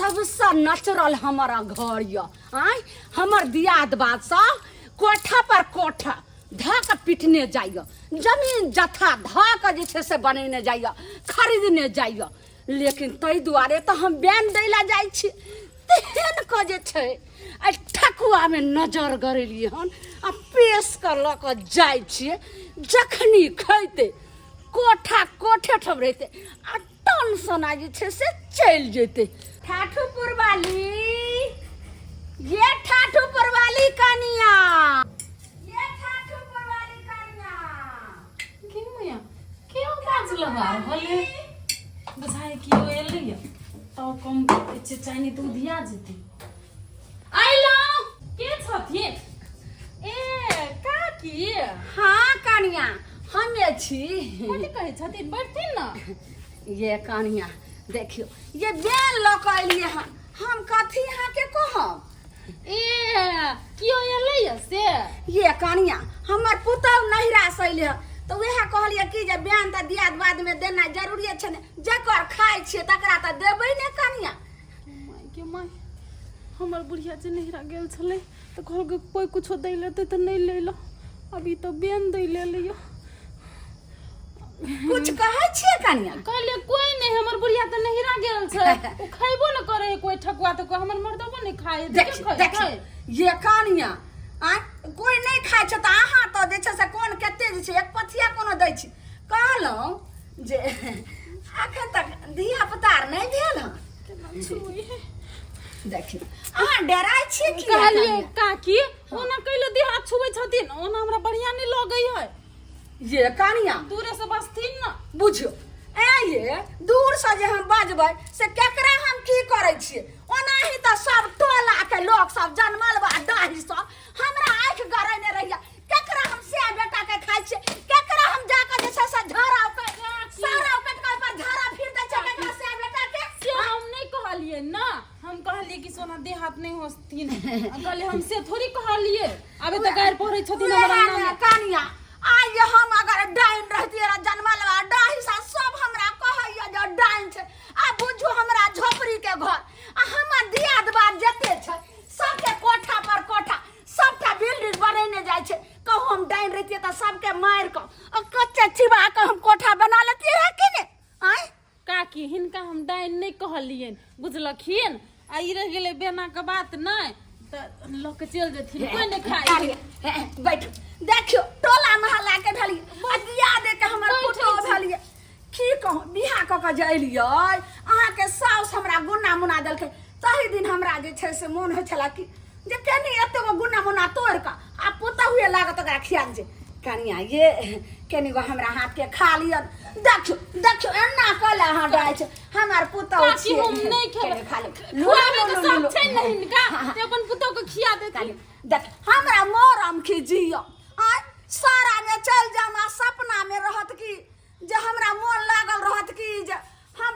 सबसँ नेचुरल हमर घर यऽ। आँय, हमर दियाद बाद सब कोठा पर कोठा धऽ कऽ पिटने जाइए, जमीन जथा धऽ कऽ जे छै से बनेने जाइए, खरीदने जाइए। लेकिन ताहि दुआरे तऽ हम बैन दै लए जाइ छी। तेहन कऽ जे छै आइ ठकुआमे नजर गड़ेलियै हन आ पेश कऽ लऽ कऽ जाइ छियै, जखनी खैतै कोठा कोठे ठाम रहितै आ टन सोना जे छै से चलि जेतै। ठाठूपुर वाली, ये ठाठूपुर वाली कनिया, ये ठाठूपुर वाली कनिया। की मैया के आवाज लगा रहल है? बुझाइ कि ओ एलै तऽ कम छै, चाइनी तऽ उधिया जेतै। अइलहुँ। के छथिन? ए काकी। हाँ कनिया, हमे छी। कथी कहै छथिन? बैठथिन ने। ये कनिया देखियो, ये बेल लऽ कऽ एलियै हन। हम कथी अहाँके कहब? ए केओ एलै से? ये कनिया, हमर पुतहु नहिरा से अयलै हन तऽ उएह कहलियै कि जे बयान तऽ दियाद बादमे देनाइ जरूरिए छै ने, जकर खाइ छियै तकरा तऽ देबै ने कनिया। माय के माय, हमर बुढ़िया जे नहिरा गेल छलै तऽ कहलकै कोइ कुछो दै लेतै तऽ नहि लै लऽ, अभी तऽ बेन दै ले एलैया। कुछ कहै छियै कनिया? कहलियै कोइ नहि, हमर बुढ़िया तऽ नहिरा गेल छै, ओ खैबो ने करे है कोइ ठकुआ तऽ कोइ हमर मर्दबो नहि खाय है। देखियौ देखियौ ये कनिया, आ कोइ नहि खाइ छै तऽ अहाँ तऽ जे छै से कोन कते जे छै एक पथिया कोनो दै छी। कहलहुँ जे अखन तक धिया पुता आर नहि भेल हन? देखियौ, अहाँ डराइ छियै की? कहलियै काकी, ओना कैले देह हाथ छुबै छथिन? ओना हमरा बढ़िया नहि लगै है। ये कनिया, दूरे से बसथिन ने। बुझियौ ए ये दूर से जे हम बजबै से केकरा हम की करै छियै? ओनाही तऽ सब टोला के लोक सब जनमल बा डाही सब हमरा आँखि गड़ेने रहिया। केकरा हम से बेटा के खाइ छियै? केकरा हम जाके जे छै से झाड़ा उकाय सारा उकट के पर झाड़ा फिर दै छै केकरा से बेटा के? से हम नहि कहलियै ना, हम कहलियै कि सोना देह हाथ नहि होसथिन। कहलियै हम से थोड़ी कहलियै। अबे तऽ गारि पढ़ै छथिन हमरा अंगना में। कनिया, आइ जे हम अगर डाइन रहतियै रह जनमल बा डाही सा सब हमरा कहैया जे डाइन छै। आ बुझू हमरा झोपड़ी के घर आ हमर दियाद बाद जते छै सबके कोठा पर कोठा, सबटा बिल्डिंग बनेने जाइ छै। कहू हम डाइन रहतियै तऽ सबके मारि कऽ आ कच्चे चिबा कऽ हम कोठा बना लेतियै रह कि ने? आँय काकी, हिनका हम डाइन नहि कहलियनि, बुझलखिन? आ ई रहि गेलै बेना के बात, नहि तऽ लऽ के चलि जेथिन, कोइ नहि खाइ। बैठू। देखियौ टोला मोहल्ला के भेलियै आ दिया दे के हमर बैठै पुतोह छी। भेलियै। की कहू, बियाह कऽ के जे एलियै अहाँके साउस हमरा गुन्ना मुना देलकै, ताहि दिन हमरा जे छै से मोन होइ छलै कि जे केनी एते गो गुन्ना मुन्ना तोड़ि कऽ आ पुतहुए लागत ओकरा खिया जे कनिया ये केनी गो हमरा हाथ के खा लिअ। देखियौ देखियौ, एना कहले अहाँ डाइ छै हमर पुतहु काकी, छियै। हम नहि खेबै। केनी खा लिअ। खुआबै के शौक छै ने हिनका, ते अपन पुतहु के खिया देथिन। देख हमरा मोरम खी जियो आय सारा में चल जाम आ सपना में रहत कि जे हमरा मोन लागल रहत कि जे हम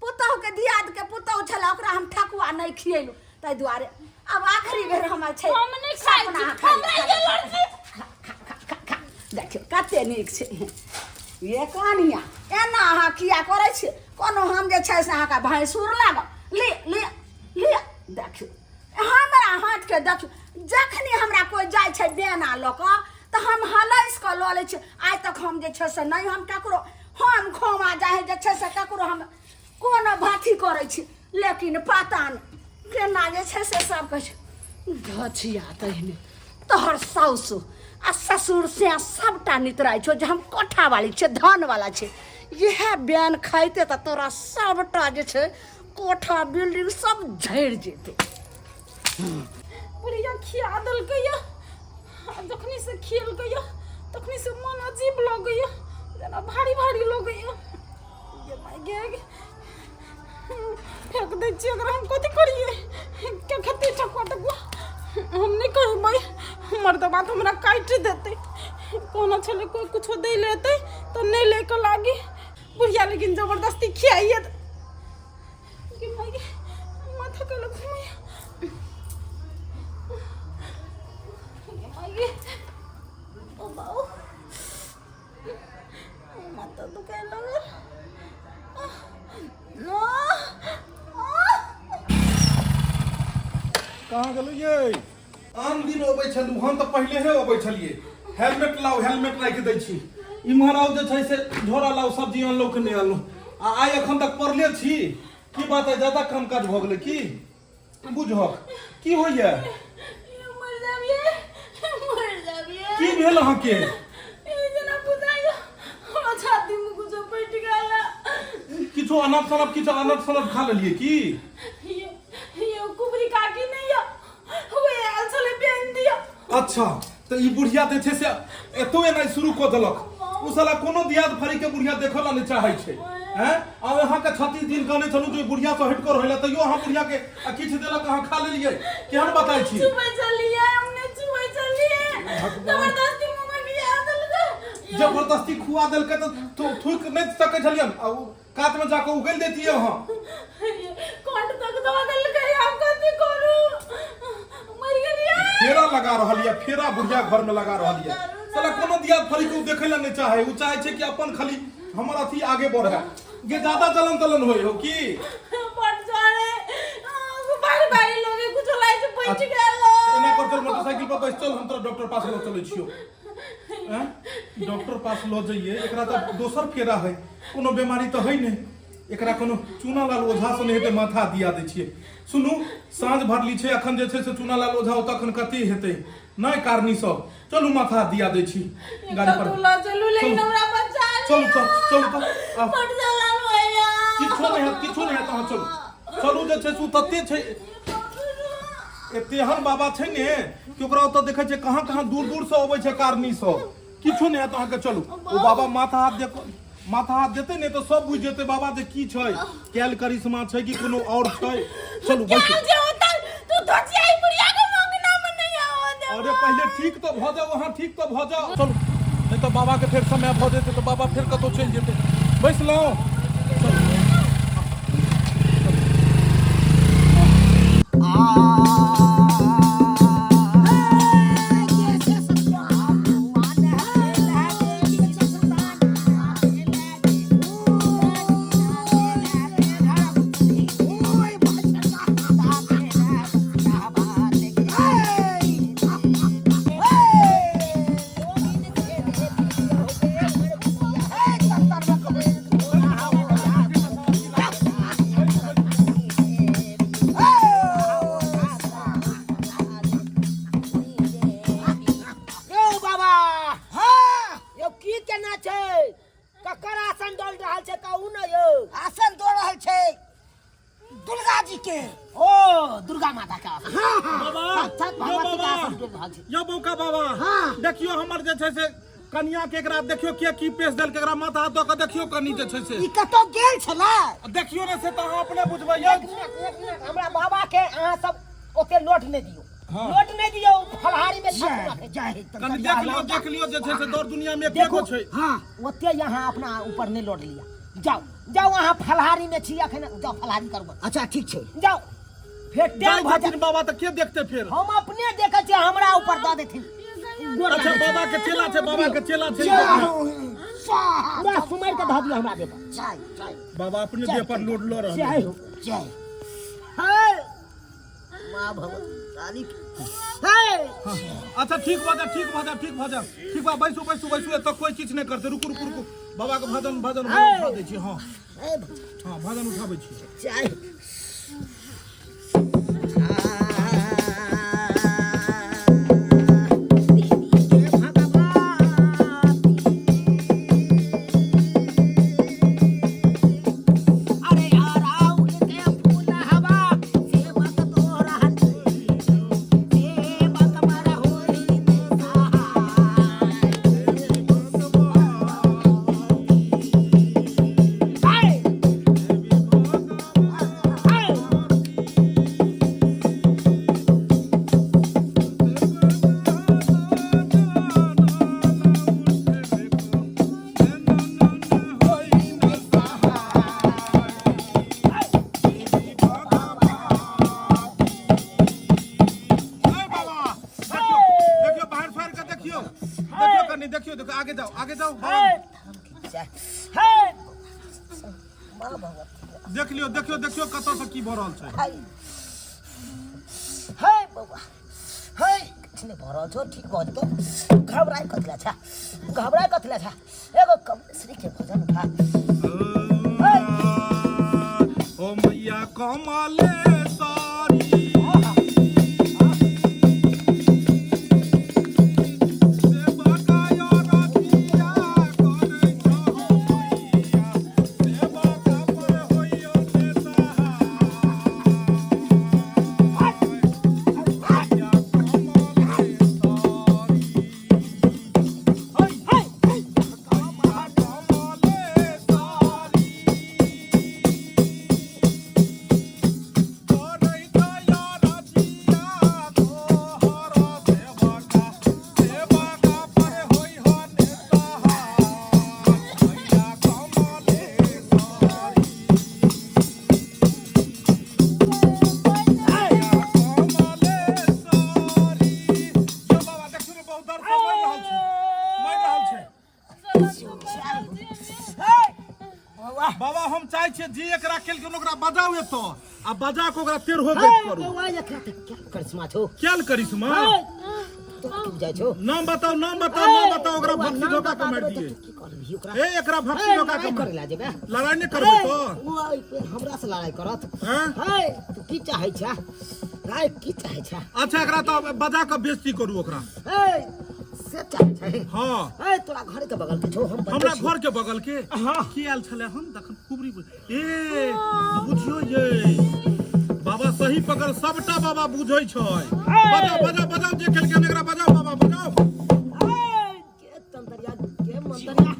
पुतहु के दियाद के पुतहु छलै ओकरा हम ठकुआ नहि खिएलहुँ, ताहि दुआरे आब आखिरी बेर हमर छै। हम नहि खाइ सपना छी। अहाँ खा हमरा लिअ, ये लड़की। खा, खा, खा, खा, खा। देखियौ कते नीक छै ये कनिया। एना अहाँ किया करै छियै? कोनो हम जे छै से अहाँके भैंसुर लागल? लिअ लिअ लिअ। देखियौ हमरा हाथके, देखियौ जखनी हमरा कोइ जाइ छै बेना लऽ कऽ तऽ हम हलसि कऽ लऽ लै छियै। आइ तक हम जे छै से नहि हम ककरो हम खोमा जाइ जे छै से ककरो हम कोनो भाथी करै छी, लेकिन पता नहि केना जे छै से सब कहै छै घचिया तहिने तोहर साउस आ ससुर से सबटा नितराइ छौ जे हम कोठा वाली छियै, धन वाला छियै। इएह बयान खाइते तऽ तोरा सबटा जे छै कोठा बिल्डिंग सब झड़ि जेतै। बुढ़िया खिया देलकै या, आ जखनी से खियलकै या तखनी से मन अजीब लगैया, जेना भारी भारी लगैया। गे माय गे गे, फेंक दै छियै एकरा। हम कथी करियै? के खेतै ठकुआ टकुआ? हम नहि कहबै, हमर तऽ बात हमरा काटि देतै। कहना छलै कोइ कुछो दै ले एतै तऽ नहि लै के लागी। बुढ़िया लेकिन जबरदस्ती खियाइए गे। माय गे, माथा कैला घुमैया? गे माय गे, ओ बाबू, माथा दुखाय लागल। कहाँ गेलौ ये? आन दिन अबै छलहुँ हम तऽ पहिले हे अबै छलियै। हेलमेट लाउ, हेलमेट राखि दै छी। इम्हर आउ जे छै से झोरा लाउ, सब्जी अनलहुँ कि नहि अनलहुँ? आ आइ एखन तक पड़ले छी, की बात है? ज्यादा काम काज भऽ गेलै की? बुझहक की होइए? मर जाबिए, मर जाबिए। की भेल अहाँके? जेना बुझाइए हमरा छाती में कुछो पैट गेल। किछो अनप सनप, किछो अनप सनप खा लेलियै की? यो यो कुबरी काकी नहीं यो, वो आयल छलै बेन दियो। अच्छा, तऽ ई बुढ़िया जे छै से एतौ एनाइ शुरू कऽ देलक। ओ साला कोनो दियाद फरी के बुढ़िया देखऽ ला नहि चाहै छै। हैं, आ अहाँके 36 दिन कहने छलहुँ जे बुढ़िया से हटि कऽ रहै ला, तैयो अहाँ बुढ़िया के आ किछु देलक, अहाँ खा लेलियै। केहन बताइ छी? चुबै छलियै हम, नहीं चुबै छलियै, जबरदस्ती मुँह में गिरा देलकै। जबरदस्ती खुआ देलकै तऽ थूकि नहि सकै छलियन, आ ओ कात में जाके उगल देतियै अहाँ। कंठ तक दऽ देलकै, हम कथी करू? मरि गेलियै। फेरा लगा रहल यऽ, फेरा बुढ़िया घर में लगा रहल यऽ। साला कोनो दियाद फरी के उ देखै ला नहि चाहे। उ चाहे छै कि अपन खाली हमर अथी आगे बढ़े। गे, ज्यादा जलन तलन होय हो की? बड जरे, बारी बारी लोगे कुछ लाइ से बैठ गेल। एना कर, चल मोटरसाइकिल पर बैस, चल हम तोरा डॉक्टर पास लऽ चलै छियौ। आँय? डॉक्टर पास लऽ जइए एकरा तऽ दोसर फेरा है, कोनो बीमारी तऽ है नहि एकरा। कोनो चूनालाल ओझा से नहि हेतै, माथा दिया दै छियै। सुनू, साँझ भरली छै, अखन जे छै से चूनालाल ओझा ओतऽ अखन कते हेतै नहि कारनी सब। चलू, माथा दिया दै छी गाड़ी पर। कतौ लऽ चलू, लेकिन चलू। हमरा बचा चलू, चलू, चलू तऽ आउ। बड जलन होइया। किछो नहि हैत, किछो नहि हैत, अहाँ चलू, चलू। जे छै से ओ तते छै, एतेहन बाबा छै ने कि ओकरा ओतऽ देखै छै कहाँ कहाँ दूर दूर से अबै छै कारनी सब। किछो नहि हैत अहाँके, चलू। ओ बाबा माथा हाथ देखो, माथा हाथ देतै ने तऽ सब बुझि जेतै बाबा जे की छै, कैल करिश्मा छै कि कोनो और छै। चलू, बैसू। क्या जे होता तू धोचियाई बुढ़िया के मंगना में नहीं आवा दे। अरे, पहिले ठीक तऽ भऽ जाउ अहाँ, ठीक तऽ भऽ जाउ। चलू, नहि तऽ बाबाके फेर समय भऽ जेतै तऽ बाबा फेर कतहु चलि जेतै। बैसलहुँ? चलू। यौ बाबा, हाँ यौ, की केना छै? ककर आसन डोल रहल छै, कहू ने यौ? आसन दो रहल छै दुर्गा जी के। ओ दुर्गा माता के आसन? हाँ हाँ। बाबा, साक्षात यौ भगवती के बाबा, आसन डोल रहल छै। यौ बौका बाबा। हाँ। देखियौ, हमर जे छै से कनिया के एकरा देखियौ के की पेश देलकै। एकरा माथा हाथ दऽ कऽ देखियौ कनि जे छै से। ई कतौ गेल छलै? देखियौ ने, से तऽ अहाँ अपने बुझबै यौ। एक मिनट, एक मिनट, हमरा बाबा के अहाँ सब ओते लोड नहि दियौ। हाँ। लोड नहि दियौ, फलहारी में जय जय। कनि देख लियौ, देख लियौ जे छै से दौड़ दुनिया में देखो एकेगो छै। हाँ, ओते यहाँ अपना ऊपर नहीं लोड लिया। जाओ जाओ, अहाँ फलहारी में छी अखन, जाओ फलहारी करू। अच्छा, ठीक छै। जाओ, फेर जाइ टाइम भऽ छथिन जायत। बाबा तऽ के देखते फेर? हम अपने देखै छियै, हमरा ऊपर दऽ देथिन गोर। अच्छा, बाबा के चेला छै, बाबा के चेला छै। जय हो, स्वाहा। पूरा सुमरि के धऽ दियौ हमरा देह पर। जय जय। बाबा अपने देह पर लोड लऽ रहल जय हो। जय हे माँ भगवती काली हे। अच्छा, ठीक भऽ जा, ठीक भऽ जा, ठीक भऽ जा, ठीक बा। बैसू, बैसू, बैसू, एतऽ कोई किछु नहि करतै। रुकू, रुकू, रुकू, बाबा के भजन भजन भजन उठा दै छी। हँ। हे भगवान। हँ, भजन उठाबै छी। जय। अरे यार, आउल के फूल हवा सेवक तोरा, सेवक मर होई ने सहाय। हाय हाय। देखियौ, देखियौ, बाहर फाड़ के देखियौ, देखियौ कनि, देखियौ, देखियौ, आगे जाओ, आगे जाओ बाबा। हे। देख लियौ, देखियौ, देखियौ कतऽ से की भऽ रहल छै। हाय। हे बौआ हे किछु नहि भऽ रहल छौ ठीक भऽ जेतौ घबराइ कथी लए छै घबराइ कथी लए छै एगो कमलेश्वरीके भजन उठा हे ओ मैया कमलेश्वरी सेवकाय रतिया करै छहो मैया सेवका पर होइयो ने सहाय मैया कमलेश्वरी है मैया कमलेश्वरी करै दया रतिया तोहर सेवका सेवका पर होइह ने सहाय मैया कमलेश्वरी मैया कमलेश्वरी यौ बाबा देखियौ ने बहुत दर्द से मरि रहल छै मरि रहल छै हे बौआ बाबा हम चाहै छियै जे एकरा केलकै ओकरा बजाउ एतऽ आ बजा कऽ ओकरा तेरहो हे गति करू बौआ एकरा तऽ क्या करिश्मा छौ क्याल करिश्मा हे तोरा की बुझाइ छौ नाम बताउ नाम बताउ नाम बताउ ओकरा बौआ, भक्सी नाम धोखा बता के मारि देबै तऽ दियै तू की करबिही ओकरा ए एकरा भक्सी हे, धोखा के लड़ाइ मारि करै लए जेबै लड़ाइ नहि करबै तऽ ओ एहि पे हमरा से लड़ाइ करत हैं? हे तू की चाहै छे राय की चाहै छे अच्छा एकरा तऽ बजा कऽ बेइज्जती करू ओकरा हे से चाहै छे हँ हे तोरा घर के बगल के छौ हम बनबै हमरा छियौ। घर के बगल के हाँ। की आयल छलै हन तखन कुबरी ए बुझियो ये बाबा सही पकड़ सबटा बाबा बुझै छै बजाओ बजाओ बजाओ जे केलकै एकरा बजाओ बाबा बजाओ हे, के तंतरिया के मंतरिया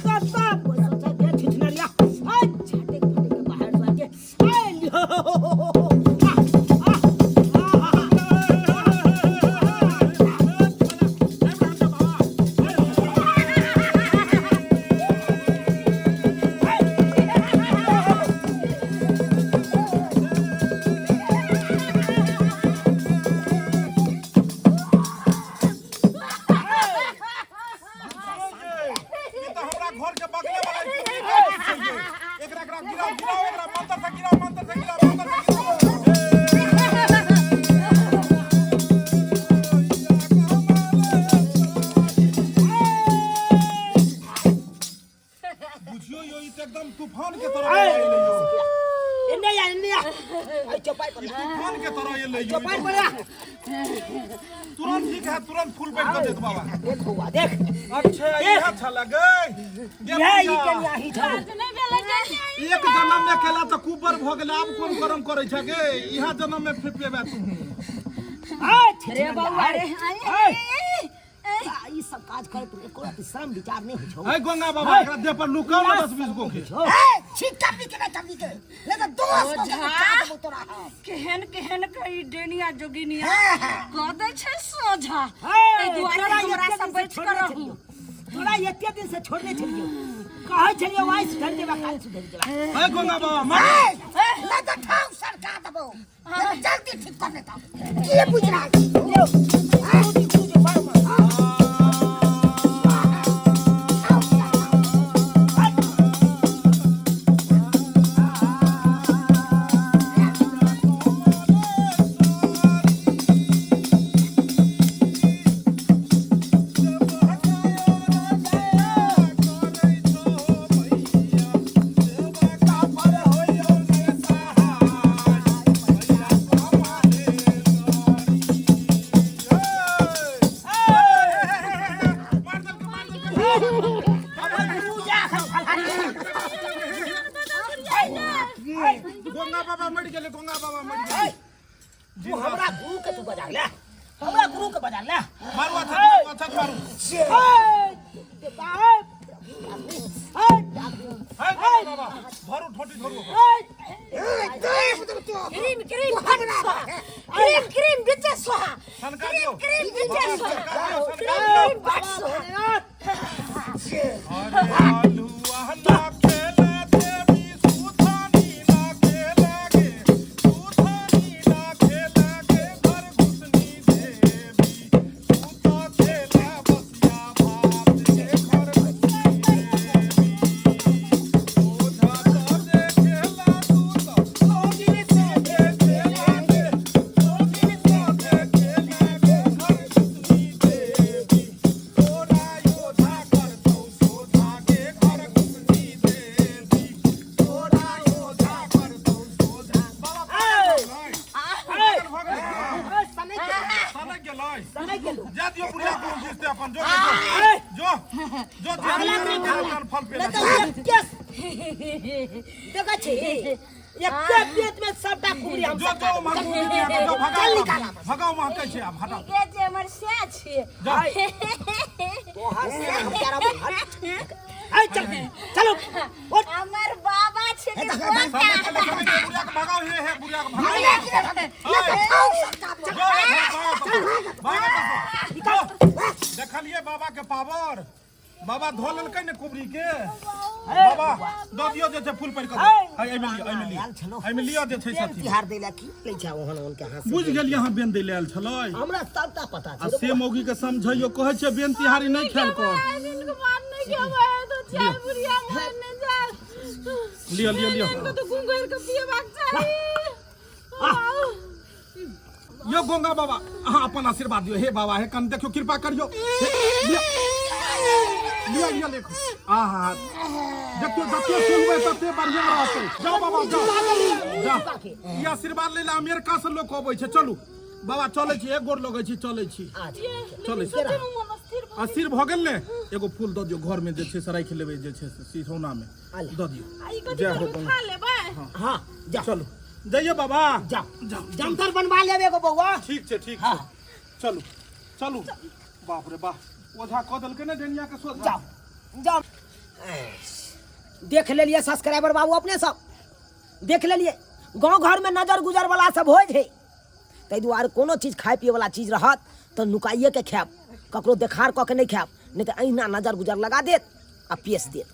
कत्ता पैसा छै के छिछनरिया हे छाटे फटे के बाहर जाके हे लियो आ आ आ ई तऽ हमरा घर के बगले वाला एकरा एकरा गिराओ गिराओ एकरा मंत्र से गिराओ मंत्र से गिराओ मंत्र से गिराओ बुझियो यो ई तऽ एकदम तूफान के तरह एलै यो एने आ एने आ आई चौपाई पर ई तूफान के तरह एलै यो चौपाई पर आ तुरंत ठीक है तुरंत फूल बैठ के देत बाबा देख बौआ देख अच्छा इहा अच्छा लगे ये ई कनिया ही छौ नहि भेलै कनिया एक जन्म में केला तऽ कुबर भऽ गेलै आब कोन करम करै छै गे इहा जन्म में फिर पेबे तू ए रे बौआ रे ए, ई सब काज करे तू एको रति शर्म विचार नहीं होइ छौ है गंगा बाबा एकरा देह पर लुकाओ ना 10 20 गो के छौ ए छिटका पी के नहीं चमनी के ले तो दोस्त को ओझा। काट देबो तोरा हम। केहन केहन के ई डेनिया जोगिनिया हाँ, हाँ। कह दै छै सोझा हे, एहि दुआरे तोरा हमरा एते से दिन बचि छोड़ने कऽ रहू छलियौ। तोरा एते दिन से छोड़ने छलियौ कहै छलियौ आइ सुधरि जेबा काल्हि सुधरि जेबा है गंगा बाबा मार ए, ले तो ठाव सरका देबो ले तो जल्दी ठीक कर लेता की बुझ रहा है यौ, गुरुजी, गुरुजी, मार, मार। गोंगा बाबा मर गेलै गोंगा बाबा मर गेलै तू हमरा गुरु के तू बजा ले हमरा गुरु के बजा ले मारू अच्छा अच्छा मारू है गोंगा बाबा धरू ठोटी धरू क्रीम क्रीम क्रीम क्रीम बिचे सोहा सनका दियौ क्रीम बिचे सोहा सनका दियौ सनका क्रीम दियौ क्रीम बाट सोहा अरे आलुआ ना खेले देवी सुथानी ना खेले गे सुथानी ना खेले गे घर घुसनी देवी सुता खेले बसिया भात गे घर घुसनी देवी ओझा तो देखेला तू तो सोगिन से देखेला गे जा दियो बुढ़िया को घीचते अपन जो जो जो जो जो फल पे नहीं तो एक देखै छी एके पेट में सबटा कुबरी हम जो जो वहाँ घूमी के जो भगाओ चल निकाल भगाओ वहाँ कैसे अब हटाओ के जे हमर से छियै जाओ तोहर से हम करब ऐ चल चलो उठ हमर बाबा छै के सब पोता बुढ़िया के भगाओ हे हे बुढ़िया के भगाओ जो भगाओ देखलिए बाबा के पावर बाबा धो लेलकै ने कुबरी के बाबा दऽ दियौ जे छै फूल पड़ि कऽ है एहिमे लिअ एहिमे लिअ एहिमे लिअ जे छै बेन साथी तिहार दै ला की लै छै ओहन ओहन के हाथ से बुझि गेलियै अहाँ बेन दै लए आयल छलै हमरा सबटा पता आ छै से मौगी के समझैयो कहै छै बेन तिहारी नहि खायल कर तो चाय बुढ़िया मरने जा लिअ लिअ लिअ इनको तो गुंगेर के पिएबाक चाही यो गोंगा बाबा अहाँ अपन आशीर्वाद दियौ हे बाबा हे कन देखियौ कृपा करियौ हे, लिअ लिअ लिअ देखो आहा देखियौ जते सुनबै तते बढ़िया रहतै जाओ बाबा जाओ जाओ ई आशीर्वाद लै लए अमेरिका से लोक अबै छै चलू बाबा चलै छी एक गोर लगै छी चलै छी चलै छी अस्थिर भऽ गेल ने एगो फूल दऽ दियौ घरमे जे छै से राखि लेबै जे छै से सिठौनामे दऽ दियौ जय हो खा लेबै हाँ जा चलू जइयो बाबा जा जंतर बनवा लेबे एगो बौआ ठीक छै ठीक छै चलू चलू बाप रे बाप ओझा कऽ देलकै ने डेनिया के सोझा जाओ जाओ देख लेलिए सब्सक्राइबर बाबू अपने सब देख लेलिए गाँव घर में नजर गुजर वाला सब होइ छै ताहि दुआरे कोनो चीज खाय पियैवला चीज रहत तऽ नुकाइएके खायब ककरो देखार कऽ के नहि खायब नहि तऽ अहिना नजर गुजर लगा देत आ पेश देत।